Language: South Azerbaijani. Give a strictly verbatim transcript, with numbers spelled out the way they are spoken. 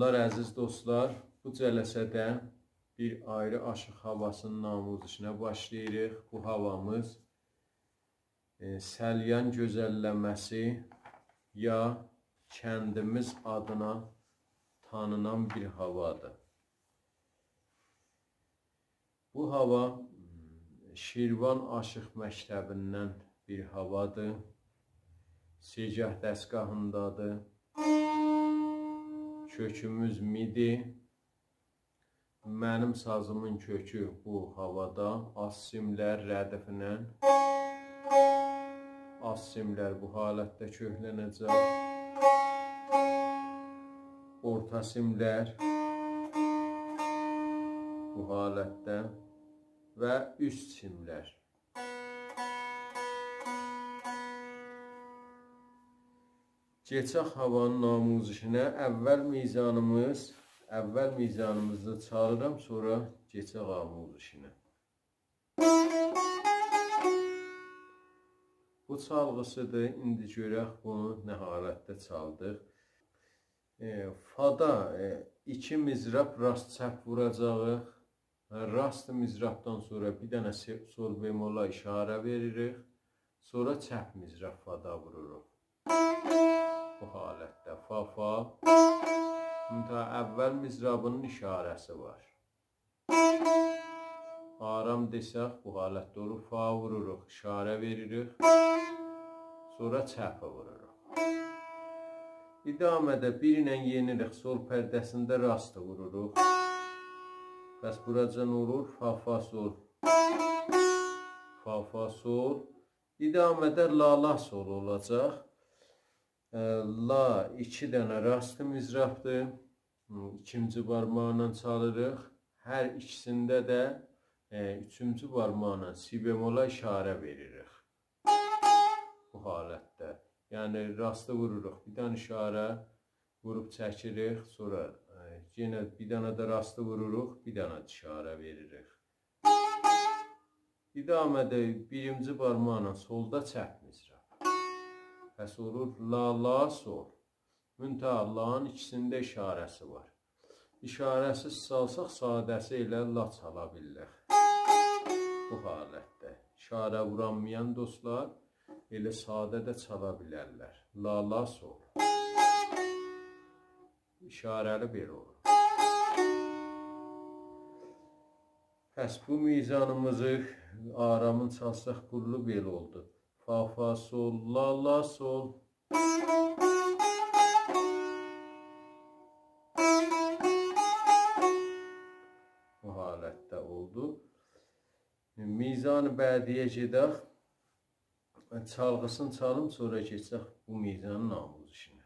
عزیز دوستلار، بو جلسه‌ده بیر آیری آشیق هاواسینین آموزشینه باشلاییریق. بو هاوامیز، ائ، سلیان گؤزلله‌مه‌سی یا کندیمیز آدینا تانینان بیر هاوادیر. بو هاوا، م، شیروان آشیق مکتبیندن بیر هاوادیر. سه‌گاه دستگاهیندادیر. کؤکوموز می‌دی. منیم سازیمین کؤکو بو هاوادا، آلت سیملر ردیفینن. آلت سیملر بو حالتده کؤکلنه‌جک. اورتا سیملر بو حالتده و اوست سیملر. گئچک هاوانین آموزشینه. اول میزانیمیز، اول میزانیمیزی چالیرام، سونرا گئچک آموزشینه. بو چالغیسیدیر. ایندی گؤرک بونو نه حالتده چالدیق. ائ، فادا، ائ، ایکی مضراب راست چپ ووراجاغیق. راست مضرابدان سونرا بیر دنه سه-، سل بمولا اشاره وئریریک. سونرا چپ مضراب فادا ووروروق. بو حالتده فا، فا. منتها اول مضرابینین اشاره‌سی وار. آرام دئسک، بو حالتده اولور. فا ووروروق، اشاره وئریریک. سونرا چپی ووروروق. ادامه‌ده بیر ایله یئنیریک، سل پرده‌سینده راستی ووروروق. پس بوراجان اولور فا، فا، سل. فا، فا، سل. ادامه‌ده لا، لا، سل اولاجاق. ائ، لا ایکی دنه راست مضرابدیر. ایکینجی بارماقلا چالیریق. هر ایکیسینده ده، ائ، اوچونجو بارماقلا سی بمولا اشاره وئریریک. بو حالتده. یعنی راستی ووروروق، بیر دنه اشاره ووروب چکیریک، سونرا، ائ، یئنه بیر دنه ده راستی ووروروق، بیر دنه اشاره وئریریک. ادامه‌ده بیرینجی بارماقلا سلدا چپ مضراب. پس اولور لا، لا، سل. منتها لانین ایکیسینده اشاره‌سی وار. اشاره‌سیز چالساق، ساده‌سی ائله لا چالا بیلیریک. بو حالتده. اشاره وورانمایان دوستلار ائله ساده ده چالا بیلرلر. لا، لا، سل. اشاره‌لی بئله اولور. پس بو میزانیمیزی آرامین چالساق، قوللو بئله اولدو. فا، فا، سل، لا، لا، سل. بو حالتده اولدو. میزان بعدی‌یه گئدک. چالغیسینی چالیم، سونرا کئچک بو میزانین آموزشینه.